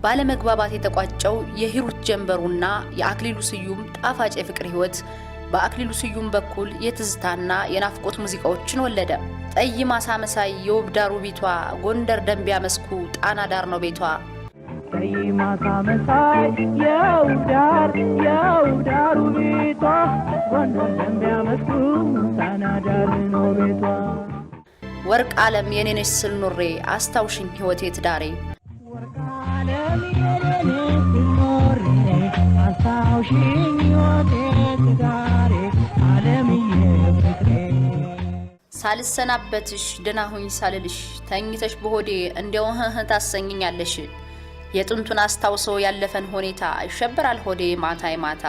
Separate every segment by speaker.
Speaker 1: ባለመግባባት የተቋጨው የሂሩት ጀንበሩና የአክሊሉ ስዩም ጣፋጭ የፍቅር ሕይወት በአክሊሉ ስዩም በኩል የትዝታና የናፍቆት ሙዚቃዎችን ወለደ። ጠይም አሳ መሳይ የውብ ዳሩ ቤቷ፣ ጎንደር ደንቢያ መስኩ ጣና ዳር ነው ቤቷ።
Speaker 2: ጠይም አሳ መሳይ የውብ ዳር የውብ ዳሩ ቤቷ፣ ጎንደር ደንቢያ መስኩ ጣና ዳር ነው ቤቷ።
Speaker 1: ወርቅ ዓለም የኔነሽ ስል ኖሬ፣ አስታውሽኝ ሕይወቴ ትዳሬ።
Speaker 2: ወርቅ ዓለም የኔነሽ ስል ኖሬ፣ አስታውሽኝ ሕይወቴ ትዳሬ፣ ዓለምዬ ፍቅሬ።
Speaker 1: ሳልሰናበትሽ ደህና ሁኝ ሳልልሽ፣ ተኝተሽ በሆዴ እንዲያው ህህ ታሰኝኛለሽ። የጥንቱን አስታውሶ ያለፈን ሁኔታ፣ ይሸበራል ሆዴ ማታ ማታ።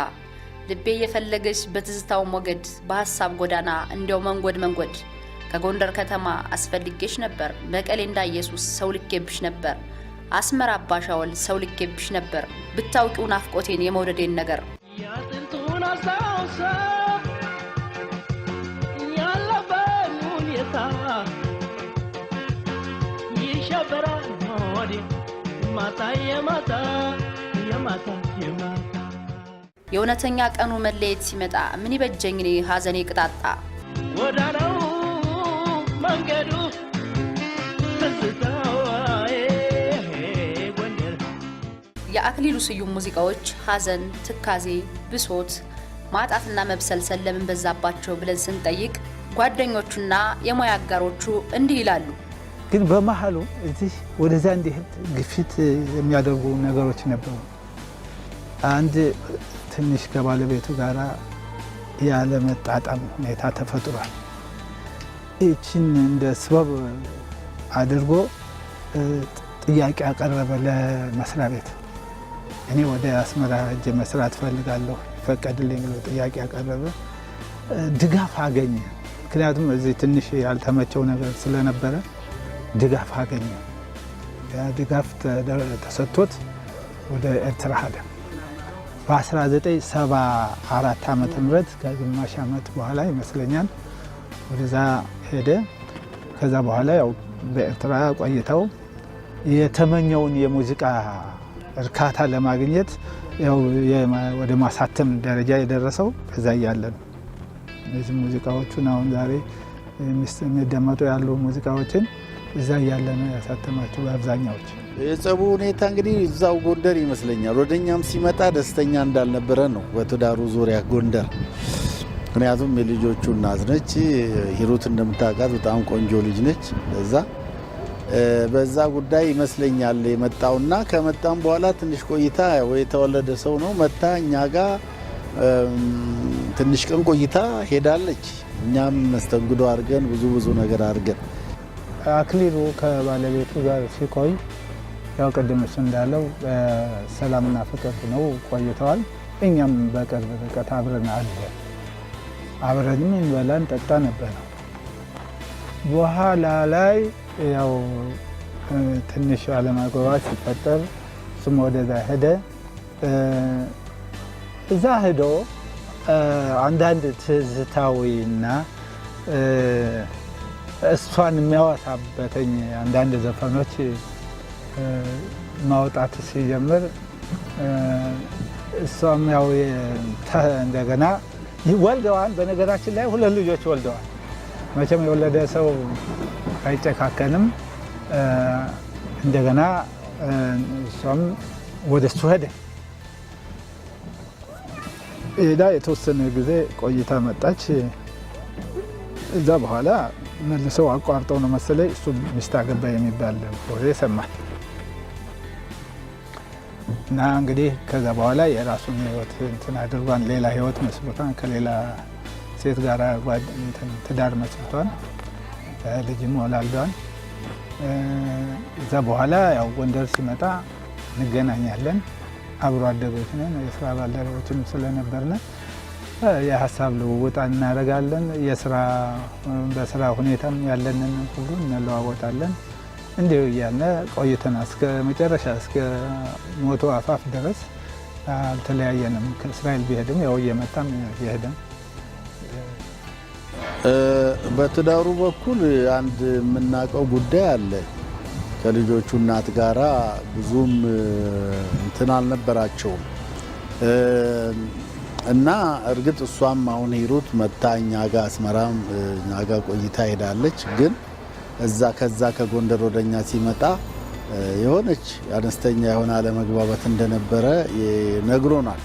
Speaker 1: ልቤ እየፈለገሽ በትዝታው ሞገድ፣ በሐሳብ ጎዳና እንዲያው መንጎድ መንጎድ። ከጎንደር ከተማ አስፈልጌሽ ነበር፣ መቀሌ እንዳ ኢየሱስ ሰው ልኬብሽ ነበር፣ አስመራ አባሻወል ሰው ልኬብሽ ነበር፣ ብታውቂው ናፍቆቴን የመውደዴን ነገር።
Speaker 2: የጥንቱን አስታውሶ ያለፈን ሁኔታ፣ ይሸበራል ሆዴ ማታ የማታ የማታ የማታ።
Speaker 1: የእውነተኛ ቀኑ መለየት ሲመጣ፣ ምን ይበጀኝ እኔ ሐዘኔ ቅጣጣ።
Speaker 2: ጎዳናው መንገዱ ትዝታው ጎንደር።
Speaker 1: የአክሊሉ ስዩም ሙዚቃዎች ሐዘን፣ ትካዜ፣ ብሶት፣ ማጣትና መብሰልሰል ለምን በዛባቸው ብለን ስንጠይቅ ጓደኞቹና የሙያ አጋሮቹ እንዲህ ይላሉ።
Speaker 3: ግን በመሀሉ እዚህ ወደዚያ እንዲሄድ ግፊት የሚያደርጉ ነገሮች ነበሩ። አንድ ትንሽ ከባለቤቱ ጋር ያለመጣጣም ሁኔታ ተፈጥሯል። ይችን እንደ ስበብ አድርጎ ጥያቄ ያቀረበ ለመስሪያ ቤት። እኔ ወደ አስመራ ሄጄ መስራት እፈልጋለሁ፣ ይፈቀድልኝ ብሎ ጥያቄ ያቀረበ፣ ድጋፍ አገኘ። ምክንያቱም እዚህ ትንሽ ያልተመቸው ነገር ስለነበረ ድጋፍ አገኘ። ያ ድጋፍ ተሰጥቶት ወደ ኤርትራ ሄደ። በ1974 ዓመተ ምህረት ከግማሽ ዓመት በኋላ ይመስለኛል ወደዛ ሄደ። ከዛ በኋላ ያው በኤርትራ ቆይተው የተመኘውን የሙዚቃ እርካታ ለማግኘት ያው ወደ ማሳተም ደረጃ የደረሰው ከዛ እያለ ነው። እነዚህ ሙዚቃዎቹን አሁን ዛሬ የሚደመጡ ያሉ ሙዚቃዎችን እዛ እያለ ነው ያሳተማቸው በአብዛኛዎች።
Speaker 4: የጸቡ ሁኔታ እንግዲህ እዛው ጎንደር ይመስለኛል። ወደኛም ሲመጣ ደስተኛ እንዳልነበረ ነው በትዳሩ ዙሪያ ጎንደር። ምክንያቱም የልጆቹ እናት ነች። ሂሩት እንደምታውቃት በጣም ቆንጆ ልጅ ነች። በዛ ጉዳይ ይመስለኛል የመጣውና ከመጣም በኋላ ትንሽ ቆይታ የተወለደ ሰው ነው፣ መታ እኛ ጋር ትንሽ ቀን ቆይታ ሄዳለች። እኛም መስተንግዶ አድርገን ብዙ ብዙ ነገር አድርገን
Speaker 3: አክሊሉ ከባለቤቱ ጋር ሲቆይ ያው ቅድም እሱ እንዳለው በሰላምና ፍቅር ነው ቆይተዋል። እኛም በቅርብ ርቀት አብረን አለ፣ አብረንም እንበላ እንጠጣ ነበረ። በኋላ ላይ ያው ትንሽ አለመግባባት ሲፈጠር እሱም ወደዛ ሄደ። እዛ ሄዶ አንዳንድ ትዝታዊና እሷን የሚያወሳበተኝ አንዳንድ ዘፈኖች ማውጣት ሲጀምር እሷም ያው እንደገና ወልደዋል። በነገራችን ላይ ሁለት ልጆች ወልደዋል። መቼም የወለደ ሰው አይጨካከንም። እንደገና እሷም ወደ እሱ ሄደ። ሄዳ የተወሰነ ጊዜ ቆይታ መጣች። እዛ በኋላ መልሰው አቋርጠው ነው መሰለኝ እሱ ሚስት አገባ የሚባል ወሬ ሰማል። እና እንግዲህ ከዛ በኋላ የራሱን ህይወት እንትን አድርጓን፣ ሌላ ህይወት መስርቷን፣ ከሌላ ሴት ጋር ትዳር መስርቷን፣ ልጅም ወላልዷን። እዛ በኋላ ያው ጎንደር ሲመጣ እንገናኛለን። አብሮ አደጎች ነን፣ የስራ ባልደረቦችም ስለነበርን የሀሳብ ልውውጥ እናደርጋለን። በስራ ሁኔታም ያለንን ሁሉ እንለዋወጣለን። እንዲሁ እያልን ቆይተን እስከ መጨረሻ እስከ ሞቱ አፋፍ ድረስ አልተለያየንም። ከእስራኤል ቢሄድም ያው እየመጣም እየሄደም።
Speaker 4: በትዳሩ በኩል አንድ የምናውቀው ጉዳይ አለ። ከልጆቹ እናት ጋራ ብዙም እንትን አልነበራቸውም። እና እርግጥ እሷም አሁን ሂሩት መታ እኛ ጋ አስመራም እኛ ጋ ቆይታ ሄዳለች። ግን እዛ ከዛ ከጎንደር ወደኛ ሲመጣ የሆነች አነስተኛ የሆነ አለመግባባት እንደነበረ ነግሮናል።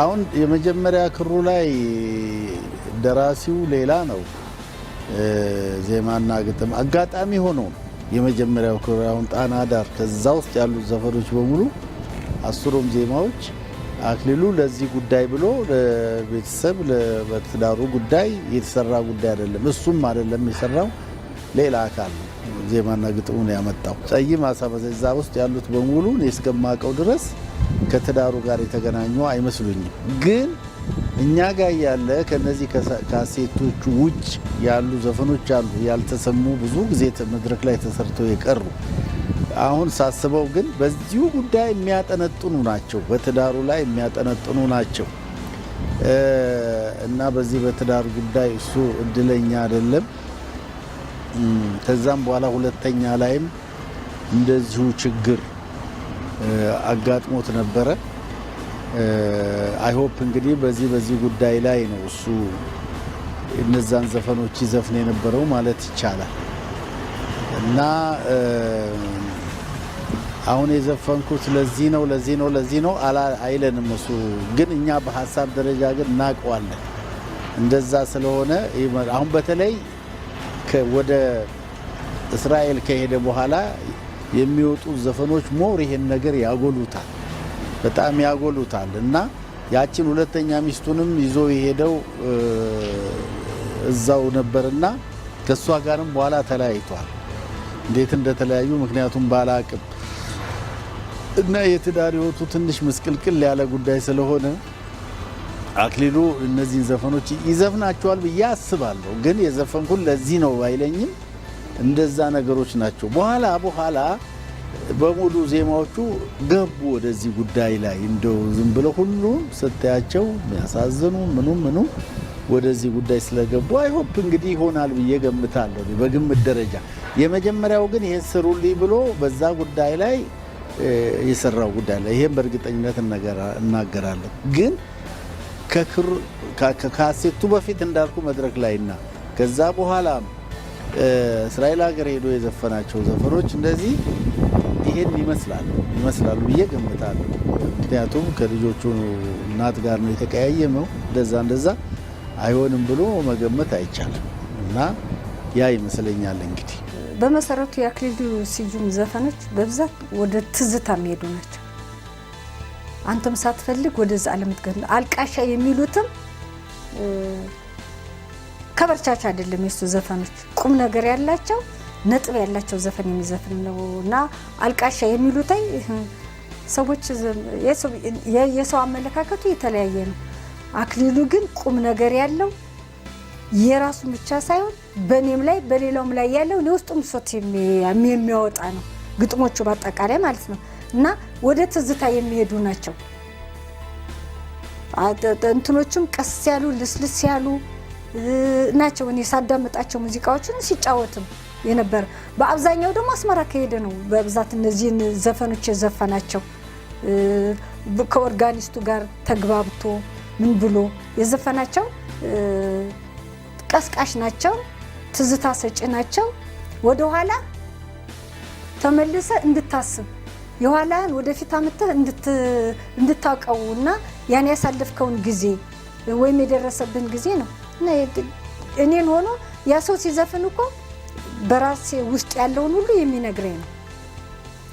Speaker 4: አሁን የመጀመሪያ ክሩ ላይ ደራሲው ሌላ ነው፣ ዜማና ግጥም አጋጣሚ ሆኖ የመጀመሪያው ክሩ አሁን ጣና ዳር ከዛ ውስጥ ያሉት ዘፈኖች በሙሉ 10ሩም ዜማዎች አክሊሉ ለዚህ ጉዳይ ብሎ ለቤተሰብ ለትዳሩ ጉዳይ የተሰራ ጉዳይ አይደለም። እሱም አይደለም የሰራው፣ ሌላ አካል ነው ዜማና ግጥሙን ያመጣው። ጠይም አሳ በዛ ውስጥ ያሉት በሙሉ እኔ እስከማውቀው ድረስ ከትዳሩ ጋር የተገናኙ አይመስሉኝም። ግን እኛ ጋር ያለ ከነዚህ ካሴቶቹ ውጭ ያሉ ዘፈኖች አሉ ያልተሰሙ፣ ብዙ ጊዜ መድረክ ላይ ተሰርተው የቀሩ። አሁን ሳስበው ግን በዚሁ ጉዳይ የሚያጠነጥኑ ናቸው፣ በትዳሩ ላይ የሚያጠነጥኑ ናቸው። እና በዚህ በትዳር ጉዳይ እሱ እድለኛ አይደለም። ከዛም በኋላ ሁለተኛ ላይም እንደዚሁ ችግር አጋጥሞት ነበረ። I hope እንግዲህ በዚህ ጉዳይ ላይ ነው እሱ እነዛን ዘፈኖች ይዘፍን የነበረው ማለት ይቻላል። እና አሁን የዘፈንኩት ለዚህ ነው ለዚህ ነው ለዚህ ነው አይለንም እሱ። ግን እኛ በሀሳብ ደረጃ ግን እናውቀዋለን እንደዛ ስለሆነ። አሁን በተለይ ወደ እስራኤል ከሄደ በኋላ የሚወጡ ዘፈኖች more ይሄን ነገር ያጎሉታል፣ በጣም ያጎሉታል። እና ያችን ሁለተኛ ሚስቱንም ይዞ የሄደው እዛው ነበርና ከሷ ጋርም በኋላ ተለያይቷል። እንዴት እንደተለያዩ ምክንያቱም ባላቅም እና የትዳር ህይወቱ ትንሽ ምስቅልቅል ያለ ጉዳይ ስለሆነ አክሊሉ እነዚህን ዘፈኖች ይዘፍናቸዋል ብዬ አስባለሁ። ግን የዘፈንኩን ለዚህ ነው ባይለኝም እንደዛ ነገሮች ናቸው። በኋላ በኋላ በሙሉ ዜማዎቹ ገቡ ወደዚህ ጉዳይ ላይ፣ እንደው ዝም ብለው ሁሉም ስታያቸው የሚያሳዝኑ ምኑ ምኑ ወደዚህ ጉዳይ ስለገቡ I hope እንግዲህ ይሆናል ብዬ ገምታለሁ በግምት ደረጃ። የመጀመሪያው ግን ይሄ ስሩልኝ ብሎ በዛ ጉዳይ ላይ የሰራው ጉዳይ ላይ ይሄን በእርግጠኝነት እናገራለሁ። ግን ከካሴቱ በፊት እንዳልኩ መድረክ ላይና ከዛ በኋላ እስራኤል ሀገር ሄዶ የዘፈናቸው ዘፈኖች እንደዚህ ይሄን ይመስላሉ ብዬ ገምታለሁ። ምክንያቱም ከልጆቹ እናት ጋር ነው የተቀያየመው። እንደዛ እንደዛ አይሆንም ብሎ መገመት አይቻልም እና ያ ይመስለኛል እንግዲህ።
Speaker 5: በመሰረቱ የአክሊሉ ስዩም ዘፈኖች በብዛት ወደ ትዝታ የሚሄዱ ናቸው። አንተም ሳትፈልግ ወደዛ ዓለም ትገባ። አልቃሻ የሚሉትም ከበርቻቻ አይደለም። የሱ ዘፈኖች ቁም ነገር ያላቸው፣ ነጥብ ያላቸው ዘፈን የሚዘፍን ነው እና አልቃሻ የሚሉት ሰዎች የሰው አመለካከቱ የተለያየ ነው። አክሊሉ ግን ቁም ነገር ያለው የራሱን ብቻ ሳይሆን በእኔም ላይ በሌላውም ላይ ያለው የውስጡን ብሶት የሚያወጣ ነው። ግጥሞቹ በአጠቃላይ ማለት ነው እና ወደ ትዝታ የሚሄዱ ናቸው። እንትኖቹም ቀስ ያሉ ልስልስ ያሉ ናቸው። እኔ ሳዳምጣቸው ሙዚቃዎችን ሲጫወትም የነበረ በአብዛኛው ደግሞ አስመራ ከሄደ ነው በብዛት እነዚህን ዘፈኖች የዘፈናቸው። ከኦርጋኒስቱ ጋር ተግባብቶ ምን ብሎ የዘፈናቸው ቀስቃሽ ናቸው፣ ትዝታ ሰጪ ናቸው። ወደኋላ ተመልሰ እንድታስብ የኋላህን ወደፊት አምጥተህ እንድታውቀው እና ያን ያሳለፍከውን ጊዜ ወይም የደረሰብን ጊዜ ነው። እና እኔን ሆኖ ያ ሰው ሲዘፍን እኮ በራሴ ውስጥ ያለውን ሁሉ የሚነግረኝ ነው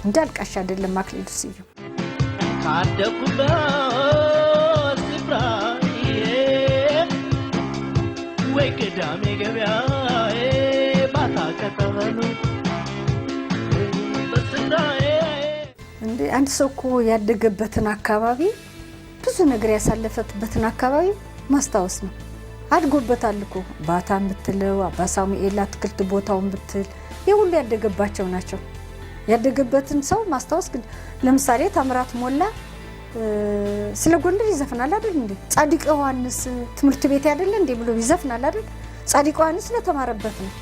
Speaker 5: እንጂ አልቃሽ አይደለም አክሊሉ ስዩም።
Speaker 2: ካደኩበት ስፍራ ወይ ቅዳሜ ገበያ ባታ ከተበሉ።
Speaker 5: አንድ ሰው እኮ ያደገበትን አካባቢ፣ ብዙ ነገር ያሳለፈበትን አካባቢ ማስታወስ ነው። አድጎበታል እኮ፣ ባታን ብትለው፣ አባ ሳሙኤል አትክልት ቦታውን ብትል ይህ ሁሉ ያደገባቸው ናቸው። ያደገበትን ሰው ማስታወስ ግን ለምሳሌ ታምራት ሞላ ስለ ጎንደር ይዘፍናል አይደል እንዴ? ጻድቅ ዮሐንስ ትምህርት ቤት አይደል እንዴ ብሎ ይዘፍናል አይደል? ጻድቅ ዮሐንስ ስለተማረበት ነው።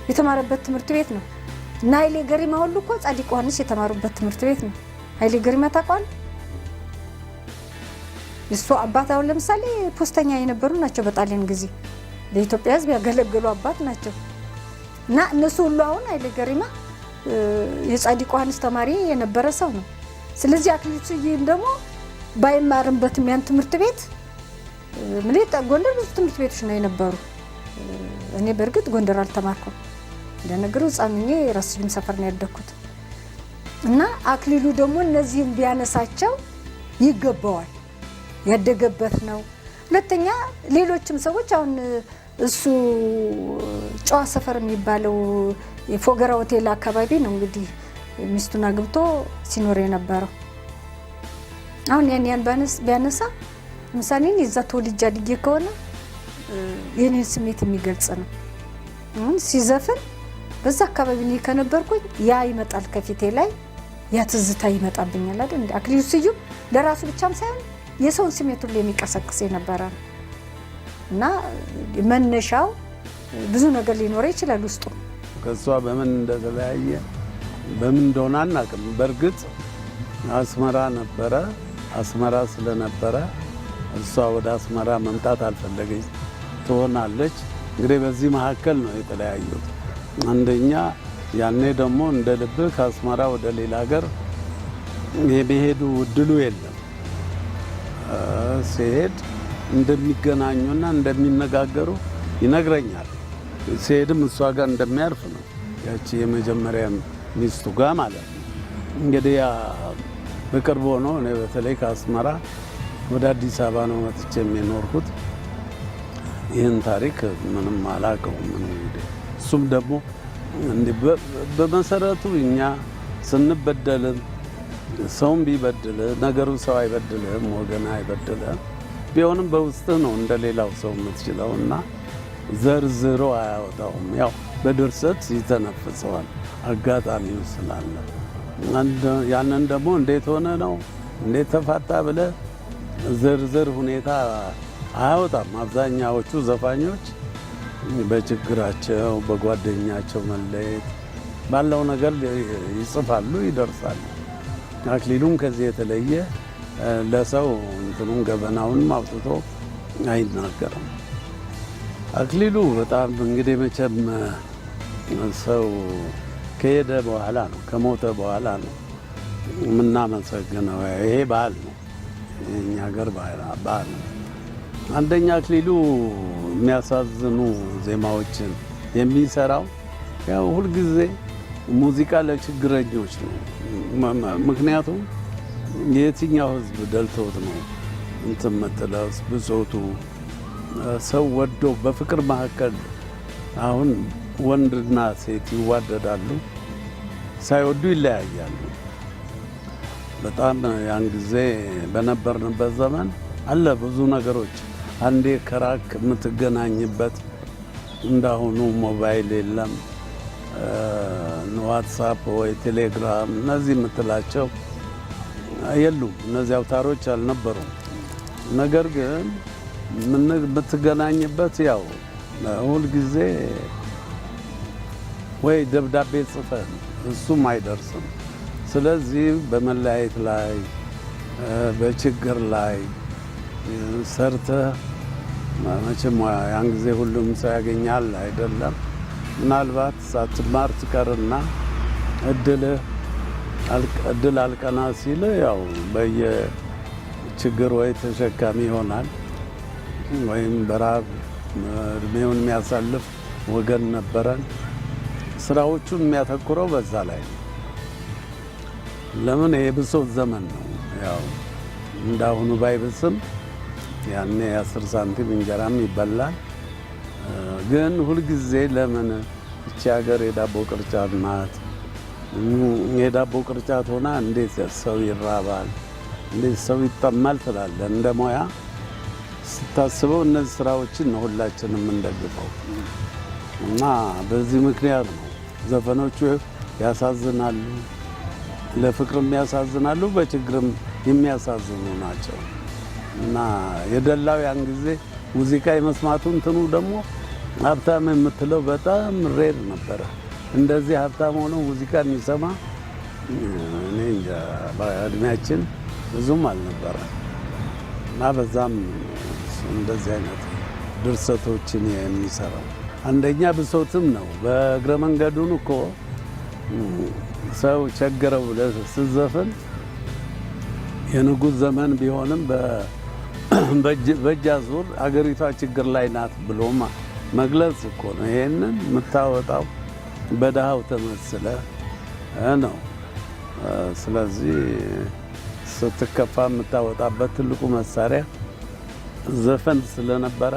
Speaker 5: የተማረበት ትምህርት ቤት ነው። እና ኃይሌ ገሪማ ሁሉ እኮ ጻዲቅ ዮሐንስ የተማሩበት ትምህርት ቤት ነው። ኃይሌ ገሪማ ታውቀዋለህ? የእሱ አባት አሁን ለምሳሌ ፖስተኛ የነበሩ ናቸው። በጣሊያን ጊዜ ለኢትዮጵያ ሕዝብ ያገለገሉ አባት ናቸው። እና እነሱ ሁሉ አሁን ኃይሌ ገሪማ የጻዲቅ ዮሐንስ ተማሪ የነበረ ሰው ነው። ስለዚህ አክሊሉ ስዩም ደግሞ ባይማርበትም ያን ትምህርት ቤት፣ ጎንደር ብዙ ትምህርት ቤቶች ነው የነበሩ። እኔ በእርግጥ ጎንደር አልተማርኩም። እንደነገሩ ሕፃን ሆኜ ራስ ስዩም ሰፈር ነው ያደግኩት። እና አክሊሉ ደግሞ እነዚህም ቢያነሳቸው ይገባዋል። ያደገበት ነው። ሁለተኛ ሌሎችም ሰዎች አሁን እሱ ጨዋ ሰፈር የሚባለው የፎገራ ሆቴል አካባቢ ነው እንግዲህ ሚስቱን አግብቶ ሲኖር የነበረው። አሁን ያን ቢያነሳ ለምሳሌ እኔ እዛ ተወልጄ አድጌ ከሆነ የኔን ስሜት የሚገልጽ ነው። አሁን ሲዘፍን በዛ አካባቢ እኔ ከነበርኩኝ ያ ይመጣል ከፊቴ ላይ፣ ያ ትዝታ ይመጣብኛል አይደል? እንደ አክሊሉ ስዩም ለራሱ ብቻም ሳይሆን የሰውን ስሜት ሁሉ የሚቀሰቅስ የነበረ ነው። እና መነሻው ብዙ ነገር ሊኖረው ይችላል ውስጡ።
Speaker 6: ከእሷ በምን እንደተለያየ በምን እንደሆነ አናውቅም። በእርግጥ አስመራ ነበረ። አስመራ ስለነበረ እሷ ወደ አስመራ መምጣት አልፈለገች ትሆናለች። እንግዲህ በዚህ መካከል ነው የተለያዩት። አንደኛ ያኔ ደግሞ እንደ ልብህ ከአስመራ ወደ ሌላ ሀገር የመሄዱ እድሉ የለም። ሲሄድ እንደሚገናኙና እንደሚነጋገሩ ይነግረኛል። ሲሄድም እሷ ጋር እንደሚያርፍ ነው፣ ያቺ የመጀመሪያ ሚስቱ ጋር ማለት ነው። እንግዲህ ያ በቅርብ ሆኖ እኔ በተለይ ከአስመራ ወደ አዲስ አበባ ነው መጥቼ የሚኖርኩት። ይህን ታሪክ ምንም አላውቀውም። ምንም እንግዲህ እሱም ደግሞ እንዲህ በመሰረቱ እኛ ስንበደልም ሰውም ቢበድልህ ነገሩ ሰው አይበድልህም፣ ወገን አይበድልህም። ቢሆንም በውስጥህ ነው እንደሌላው ሰው የምትችለው እና ዘርዝሮ አያወጣውም። ያው በድርሰት ይተነፍሰዋል አጋጣሚው ስላለ። ያንን ደግሞ እንዴት ሆነ ነው እንዴት ተፋታ ብለህ ዝርዝር ሁኔታ አያወጣም። አብዛኛዎቹ ዘፋኞች በችግራቸው በጓደኛቸው መለየት ባለው ነገር ይጽፋሉ፣ ይደርሳሉ። አክሊሉም ከዚህ የተለየ ለሰው እንትኑን ገበናውንም አውጥቶ አይናገርም። አክሊሉ በጣም እንግዲህ መቼም ሰው ከሄደ በኋላ ነው፣ ከሞተ በኋላ ነው የምናመሰግነው። ይሄ ባህል ነው፣ የእኛ ሀገር ባህል ነው። አንደኛ አክሊሉ የሚያሳዝኑ ዜማዎችን የሚሰራው ያው ሁልጊዜ ሙዚቃ ለችግረኞች ነው። ምክንያቱም የትኛው ሕዝብ ደልቶት ነው እንትን የምትለው? ብሶቱ ሰው ወዶ በፍቅር መካከል አሁን ወንድና ሴት ይዋደዳሉ፣ ሳይወዱ ይለያያሉ። በጣም ያን ጊዜ በነበርንበት ዘመን አለ ብዙ ነገሮች። አንዴ ከራክ የምትገናኝበት እንዳሁኑ ሞባይል የለም፣ ዋትሳፕ ወይ ቴሌግራም እነዚህ የምትላቸው የሉም። እነዚህ አውታሮች አልነበሩም። ነገር ግን የምትገናኝበት ያው ሁልጊዜ ወይ ደብዳቤ ጽፈህ እሱም አይደርስም። ስለዚህ በመለያየት ላይ፣ በችግር ላይ ሰርተህ መቼም ያን ጊዜ ሁሉም ሰው ያገኛል አይደለም። ምናልባት ሳትማር ትቀርና እድል አልቀና ሲል ያው በየችግር ወይ ተሸካሚ ይሆናል ወይም በረሃብ እድሜውን የሚያሳልፍ ወገን ነበረን። ስራዎቹን የሚያተኩረው በዛ ላይ ነው። ለምን የብሶት ዘመን ነው። ያው እንዳሁኑ ባይብስም ያኔ 10 ሳንቲም እንጀራም ይበላል። ግን ሁልጊዜ ለምን እቺ ሀገር የዳቦ ቅርጫት ናት? የዳቦ ቅርጫት ሆና እንዴት ሰው ይራባል? እንዴት ሰው ይጠማል ትላለህ። እንደ ሙያ ስታስበው እነዚህ ስራዎችን ነው ሁላችንም የምንደግፈው እና በዚህ ምክንያት ነው ዘፈኖቹ ያሳዝናሉ፣ ለፍቅርም ያሳዝናሉ፣ በችግርም የሚያሳዝኑ ናቸው። እና የደላው ያን ጊዜ ሙዚቃ የመስማቱ እንትኑ ደግሞ ሀብታም የምትለው በጣም rare ነበረ። እንደዚህ ሀብታም ሆኖ ሙዚቃ የሚሰማ እኔ እንጃ፣ በእድሜያችን ብዙም አልነበረ እና በዛም እንደዚህ አይነት ድርሰቶችን የሚሰራው አንደኛ ብሶትም ነው። በእግረ መንገዱን እኮ ሰው ቸገረው ብለህ ስትዘፍን የንጉሥ ዘመን ቢሆንም በእጅ አዙር አገሪቷ ችግር ላይ ናት ብሎ መግለጽ እኮ ነው። ይሄንን የምታወጣው በድሃው ተመስለ ነው። ስለዚህ ስትከፋ የምታወጣበት ትልቁ መሳሪያ ዘፈን ስለነበረ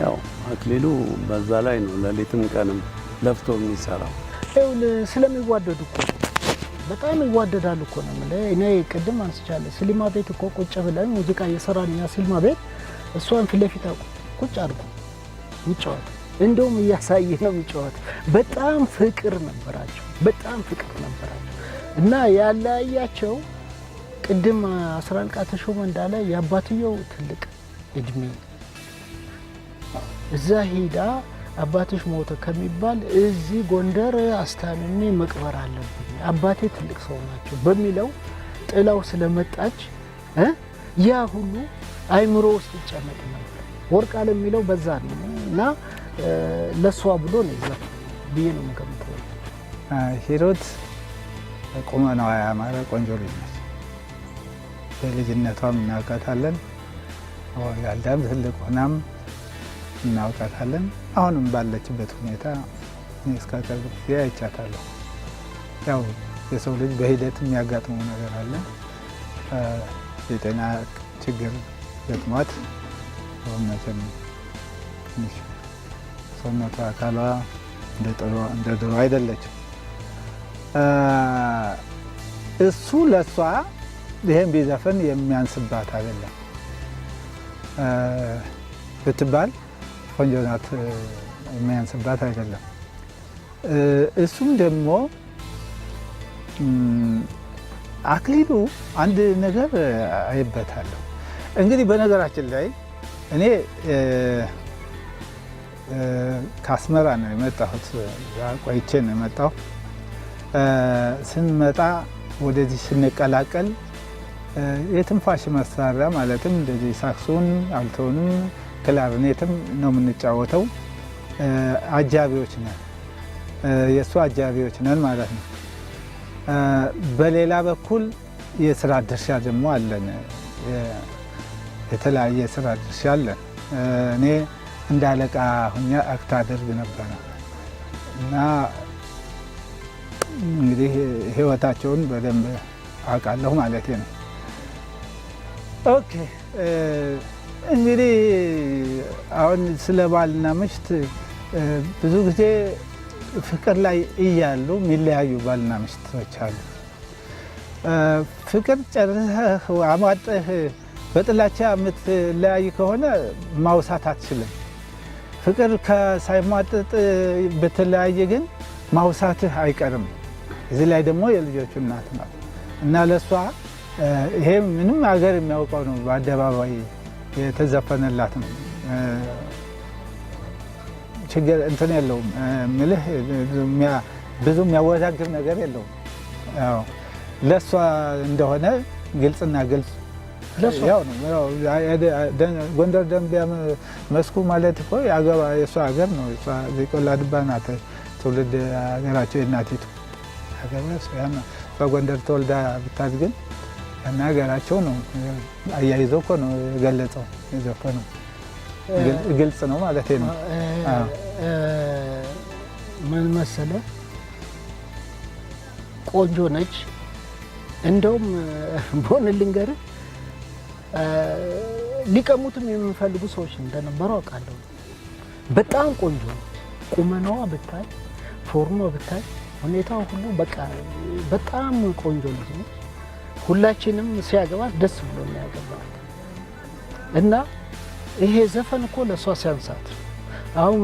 Speaker 6: ያው አክሊሉ በዛ ላይ ነው ሌሊትም ቀንም ለፍቶ የሚሰራው።
Speaker 7: ይኸውልህ ስለሚዋደዱ እኮ በጣም ይዋደዳሉ እኮ ነው የምልህ። እኔ ቅድም አንስቻለሁ። ሲኒማ ቤት እኮ ቁጭ ብለን ሙዚቃ እየሰራን እኛ ሲኒማ ቤት እሷን ፊት ለፊት ቁጭ አድርጎ የሚጫወት፣ እንደውም እያሳየ ነው የሚጫወት። በጣም ፍቅር ነበራቸው፣ በጣም ፍቅር ነበራቸው እና ያለያያቸው ቅድም አስር አለቃ ተሾመ እንዳለ የአባትየው ትልቅ እድሜ፣ እዛ ሄዳ አባትሽ ሞተ ከሚባል እዚህ ጎንደር አስታምሜ መቅበር አለብኝ፣ አባቴ ትልቅ ሰው ናቸው በሚለው ጥላው ስለመጣች ያ ሁሉ አይምሮ ውስጥ ይጨመቅ ነበር። ወርቅ አለ የሚለው በዛ ነው እና ለሷ ብሎ ነው የዘፈነው ብዬ ነው የምገምተው።
Speaker 3: ሂሩት ቁመናዋ ያማረ ቆንጆ ልጅ ነች። በልጅነቷም እናውቃታለን። ያልዳም ትልቅ ሆናም እናውቃታለን። አሁንም ባለችበት ሁኔታ እኔ እስከ ቅርብ ጊዜ አይቻታለሁ። ያው የሰው ልጅ በሂደት የሚያጋጥመው ነገር አለ። የጤና ችግር ገጥሟት መቼም ትንሽ ሰውነቷ አካሏ እንደ ድሮ አይደለችም። እሱ ለእሷ ይሄን ቢዘፍን የሚያንስባት አይደለም ብትባል ቆንጆ ናት፣ የሚያንስባት አይደለም። እሱም ደግሞ አክሊሉ አንድ ነገር አይበታለሁ። እንግዲህ በነገራችን ላይ እኔ ከአስመራ ነው የመጣሁት፣ ቆይቼ ነው የመጣሁ። ስንመጣ ወደዚህ ስንቀላቀል የትንፋሽ መሳሪያ ማለትም እንደዚህ ሳክሱን፣ አልቶንም ክላርኔትም ነው የምንጫወተው። አጃቢዎች ነን፣ የእሱ አጃቢዎች ነን ማለት ነው። በሌላ በኩል የስራ ድርሻ ደግሞ አለን፣ የተለያየ የስራ ድርሻ አለን። እኔ እንደ አለቃ ሁኜ act አደርግ ነበረ እና እንግዲህ ህይወታቸውን በደንብ አውቃለሁ ማለት ነው። Okay፣ እንግዲህ አሁን ስለ ባልና ሚስት ብዙ ጊዜ ፍቅር ላይ እያሉ የሚለያዩ ባልና ሚስቶች አሉ። ፍቅር ጨርሰህ አሟጠህ በጥላቻ የምትለያይ ከሆነ ማውሳት አትችልም። ፍቅር ሳይሟጥጥ ብትለያይ ግን ማውሳትህ አይቀርም። እዚህ ላይ ደግሞ የልጆቹ እናት ናት እና ለእሷ ይሄ ምንም ሀገር የሚያውቀው ነው፣ በአደባባይ የተዘፈነላት ነው። ችግር እንትን የለውም፣ ምልህ ብዙ የሚያወዛግብ ነገር የለውም። ለእሷ እንደሆነ ግልጽና ግልጽ ያው ነው። ጎንደር ደንቢያ መስኩ ማለት እኮ የእሷ ሀገር ነው። ቆላ ድባ ናት ትውልድ ሀገራቸው የእናቲቱ በጎንደር ተወልዳ ብታድግም እና ሀገራቸው ነው። አያይዘው እኮ ነው የገለጸው የዘፈነው፣ ግልጽ ነው ማለት ነው።
Speaker 7: ምን መሰለህ፣ ቆንጆ ነች። እንደውም በሆነ ልንገርህ፣ ሊቀሙትም የሚፈልጉ ሰዎች እንደነበሩ አውቃለሁ። በጣም ቆንጆ ነች። ቁመናዋ ብታይ፣ ፎርሟ ብታይ፣ ሁኔታው ሁሉ በቃ በጣም ቆንጆ ልጅ ነች። ሁላችንም ሲያገባት ደስ ብሎ ነው ያገባት እና ይሄ ዘፈን እኮ ለእሷ ሲያንሳት አሁን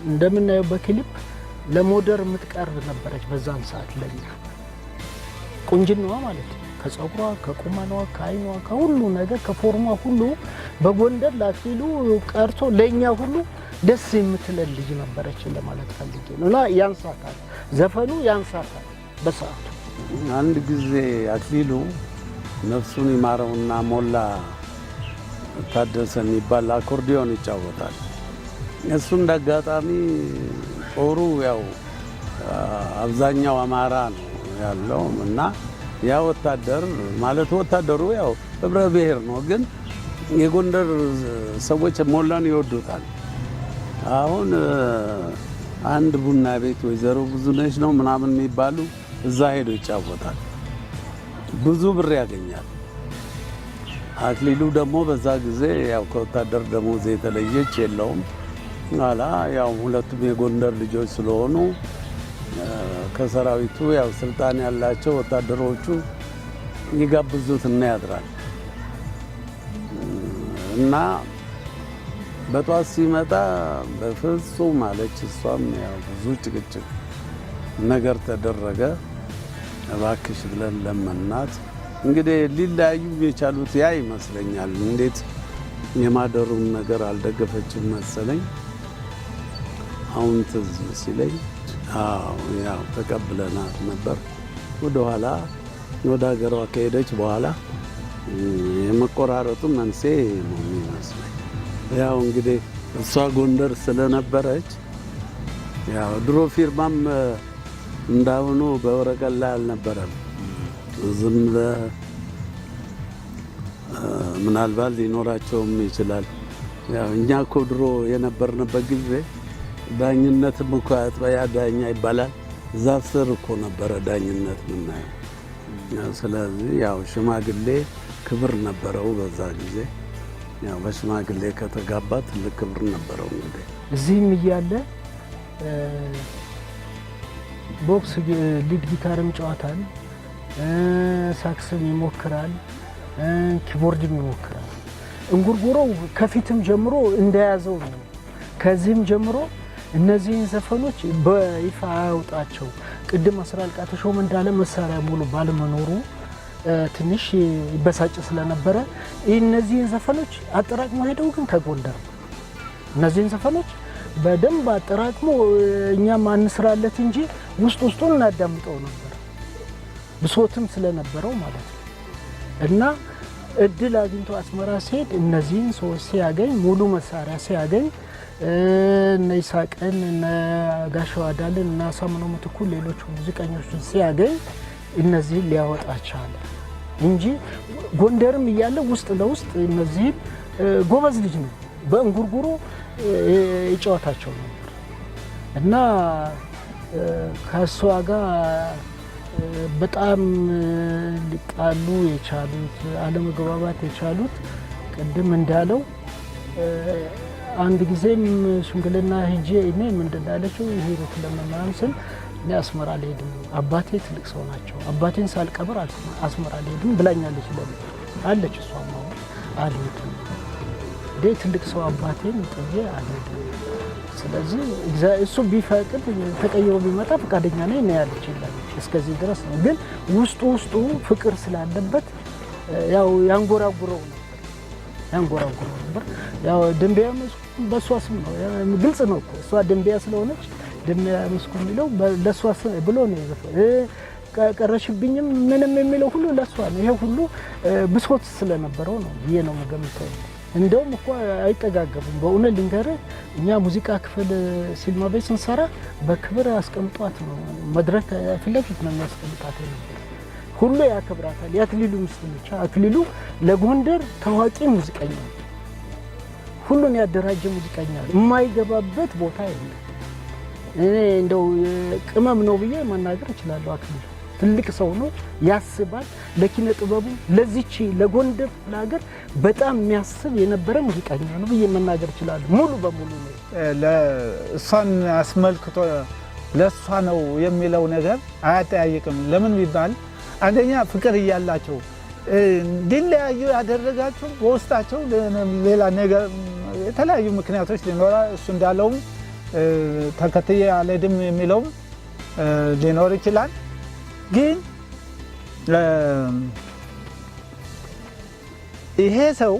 Speaker 7: እንደምናየው በክሊፕ ለሞደር የምትቀርብ ነበረች በዛን ሰዓት ለኛ ቁንጅናዋ ማለት ነው። ከፀጉሯ፣ ከቁመኗ፣ ከአይኗ፣ ከሁሉ ነገር ከፎርሟ ሁሉ በጎንደር ለአክሊሉ ቀርቶ ለኛ ሁሉ ደስ የምትለን ልጅ ነበረች ለማለት ፈልጌ ነው። እና ያንሳታል፣ ዘፈኑ ያንሳታል በሰዓቱ።
Speaker 6: አንድ ጊዜ አክሊሉ ነፍሱን ይማረውና ሞላ ታደሰ የሚባል አኮርዲዮን ይጫወታል። እሱ እንደ አጋጣሚ ጦሩ ያው አብዛኛው አማራ ነው ያለው እና ያ ወታደር ማለት ወታደሩ ያው ህብረ ብሔር ነው፣ ግን የጎንደር ሰዎች ሞላን ይወዱታል። አሁን አንድ ቡና ቤት ወይዘሮ ብዙነሽ ነው ምናምን የሚባሉ እዛ ሄዶ ይጫወታል። ብዙ ብር ያገኛል። አክሊሉ ደግሞ በዛ ጊዜ ያው ከወታደር ደሞዝ የተለየች የለውም። ኋላ ያው ሁለቱም የጎንደር ልጆች ስለሆኑ ከሰራዊቱ ያው ስልጣን ያላቸው ወታደሮቹ ይጋብዙትና ያድራል እና በጧት ሲመጣ በፍጹም አለች። እሷም ያው ብዙ ጭቅጭቅ ነገር ተደረገ። እባክሽ ብለን ለመናት። እንግዲህ ሊለያዩ የቻሉት ያ ይመስለኛል። እንዴት የማደሩን ነገር አልደገፈችም መሰለኝ። አሁን ትዝ ሲለኝ አዎ ያው ተቀብለናት ነበር። ወደኋላ ወደ ሀገሯ ከሄደች በኋላ የመቆራረጡ መንስኤ ነው የሚመስለኝ። ያው እንግዲህ እሷ ጎንደር ስለነበረች ያው ድሮ ፊርማም እንዳሁኑ በወረቀት ላይ አልነበረም። ዝም ምናልባት ሊኖራቸውም ይችላል። ያው እኛ እኮ ድሮ የነበርንበት ጊዜ ዳኝነትም እኮ አጥበያ ዳኛ ይባላል። ዛፍ ስር እኮ ነበረ ዳኝነት የምናየው። ስለዚህ ያው ሽማግሌ ክብር ነበረው በዛ ጊዜ። ያው በሽማግሌ ከተጋባ ትልቅ ክብር ነበረው። እንግዲህ
Speaker 7: እዚህም እያለ box lead guitar ም ይጫወታል፣ ሳክስም ይሞክራል፣ keyboard ም ይሞክራል። እንጉርጉሮው ከፊትም ጀምሮ እንደያዘው ነው። ከዚህም ጀምሮ እነዚህን ዘፈኖች በይፋ አያውጣቸው። ቅድም አስር አለቃ ተሾመ እንዳለ መሳሪያ ሙሉ ባለመኖሩ ትንሽ ይበሳጭ ስለነበረ እነዚህን ዘፈኖች አጠራቅሞ ሄደው ግን ከጎንደር እነዚህን ዘፈኖች በደንብ አጠራቅሞ እኛም አንስራለት እንጂ ውስጥ ውስጡን እናዳምጠው ነበር፣ ብሶትም ስለነበረው ማለት ነው። እና እድል አግኝቶ አስመራ ሲሄድ እነዚህን ሰዎች ሲያገኝ፣ ሙሉ መሳሪያ ሲያገኝ፣ እነ ይስሐቅን፣ እነ ጋሻው አዳልን፣ እነ አሳምነው ምትኩ፣ ሌሎቹ ሙዚቀኞችን ሲያገኝ እነዚህን ሊያወጣ ቻለ እንጂ ጎንደርም እያለ ውስጥ ለውስጥ እነዚህን ጎበዝ ልጅ ነው፣ በእንጉርጉሮ ይጫወታቸው ነበር። እና ከእሷ ጋር በጣም ሊጣሉ የቻሉት፣ አለመግባባት የቻሉት ቅድም እንዳለው አንድ ጊዜም ሽምግልና ሄጄ እኔ ምንድን ነው ያለችው፣ ሂሩት ለመምራን ስል እኔ አስመራ አልሄድም፣ አባቴ ትልቅ ሰው ናቸው፣ አባቴን ሳልቀብር አስመራ አልሄድም ብላኛለች። ለኔ አለች፣ እሷም አሁን አልሄድም እንዴ ትልቅ ሰው አባቴን ጥዬ አልሄድም፣ ስለዚህ እሱ ቢፈቅድ ተቀይሮ ቢመጣ ፈቃደኛ ነኝ ነው ያለች። እስከዚህ ድረስ ነው። ግን ውስጡ ውስጡ ፍቅር ስላለበት ያው ያንጎራጉረው ነበር። ያው ደንቢያ መስኩ በእሷ ስም ነው፣ ግልጽ ነው እኮ እሷ ደንቢያ ስለሆነች ደንቢያ መስኩ የሚለው ለእሷ ብሎ ነው የዘፈነው። ቀረሽብኝም ምንም የሚለው ሁሉ ለእሷ ነው። ይሄ ሁሉ ብሶት ስለነበረው ነው ብዬ ነው የምገምተው። እንደውም እኮ አይጠጋገቡም። በእውነት ልንገርህ፣ እኛ ሙዚቃ ክፍል ሲልማ ቤት ስንሰራ በክብር አስቀምጧት ነው፣ መድረክ ፊት ለፊት ነው የሚያስቀምጣት የነበረ። ሁሉ ያከብራታል። የአክሊሉ ሚስት ነች። አክሊሉ ለጎንደር ታዋቂ ሙዚቀኛ ነው። ሁሉን ያደራጀ ሙዚቀኛ ነው። የማይገባበት ቦታ የለም። እኔ እንደው ቅመም ነው ብዬ መናገር እችላለሁ። አክሊሉ ትልቅ ሰው ነው፣ ያስባል። ለኪነ ጥበቡ ለዚች ለጎንደር ለሀገር በጣም የሚያስብ የነበረ ሙዚቀኛ ነው ብዬ መናገር እችላለሁ። ሙሉ በሙሉ ነው።
Speaker 3: እሷን አስመልክቶ ለእሷ ነው የሚለው ነገር አያጠያይቅም። ለምን ቢባል አንደኛ ፍቅር እያላቸው እንዲለያዩ ያደረጋቸው በውስጣቸው ሌላ ነገር የተለያዩ ምክንያቶች ሊኖራ፣ እሱ እንዳለውም ተከትዬ አልሄድም የሚለውም ሊኖር ይችላል። ግን ይሄ ሰው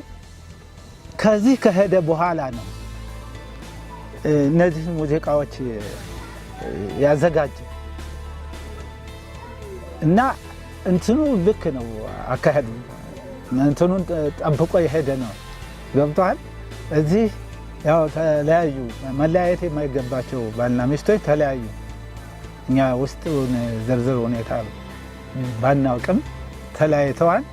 Speaker 3: ከዚህ ከሄደ በኋላ ነው እነዚህን ሙዚቃዎች ያዘጋጀ እና እንትኑ ልክ ነው፣ አካሄዱ እንትኑን ጠብቆ የሄደ ነው። ገብቶሃል? እዚህ ያው ተለያዩ። መለያየት የማይገባቸው ባልና ሚስቶች ተለያዩ። እኛ ውስጥ ዝርዝር ሁኔታ ባናውቅም ተለያይተዋል።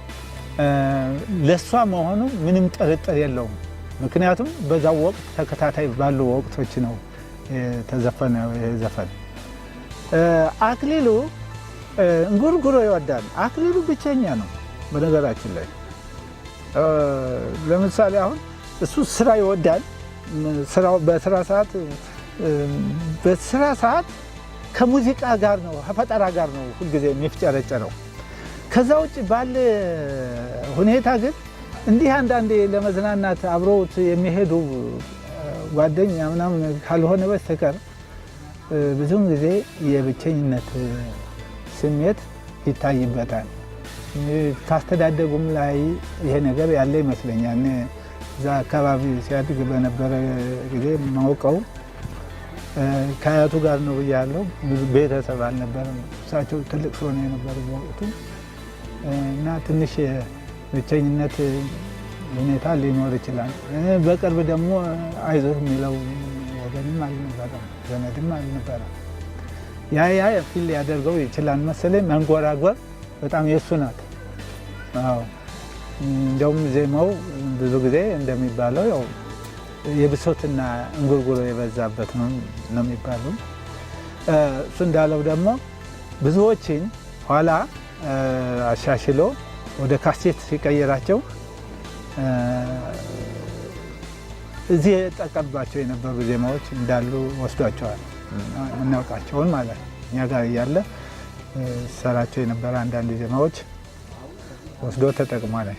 Speaker 3: ለእሷ መሆኑ ምንም ጥርጥር የለውም። ምክንያቱም በዛው ወቅት ተከታታይ ባሉ ወቅቶች ነው የተዘፈነ ዘፈን። አክሊሉ እንጉርጉሮ ይወዳል። አክሊሉ ብቸኛ ነው በነገራችን ላይ። ለምሳሌ አሁን እሱ ስራ ይወዳል። ስራው በስራ ሰዓት ከሙዚቃ ጋር ነው፣ ከፈጠራ ጋር ነው ሁልጊዜ የሚፍጨረጨረው። ከዛ ውጭ ባለ ሁኔታ ግን እንዲህ አንዳንዴ ለመዝናናት አብረውት የሚሄዱ ጓደኛ ምናምን ካልሆነ በስተቀር ብዙውን ጊዜ የብቸኝነት ስሜት ይታይበታል። ካስተዳደጉም ላይ ይሄ ነገር ያለ ይመስለኛል። እኔ እዛ አካባቢ ሲያድግ በነበረ ጊዜ የማውቀው ከአያቱ ጋር ነው ብያለሁ። ብዙ ቤተሰብ አልነበረም። እሳቸው ትልቅ ሰው ነው የነበሩ በወቅቱ እና ትንሽ የብቸኝነት ሁኔታ ሊኖር ይችላል። በቅርብ ደግሞ አይዞህ የሚለው ወገንም አልነበረም፣ ዘመድም አልነበረም። ያ feel ሊያደርገው ይችላል መሰለኝ። መንጎራጎር በጣም የእሱ ናት። አዎ፣ እንደውም ዜማው ብዙ ጊዜ እንደሚባለው ያው የብሶትና እንጉርጉሮ የበዛበት ነው የሚባለው። እሱ እንዳለው ደግሞ ብዙዎችን ኋላ አሻሽሎ ወደ ካሴት ሲቀይራቸው እዚህ የጠቀባቸው የነበሩ ዜማዎች እንዳሉ ወስዷቸዋል። የምናውቃቸውን ማለት ነው። እኛ ጋር እያለ ሰራቸው የነበረ አንዳንድ ዜማዎች ወስዶ ተጠቅሟል።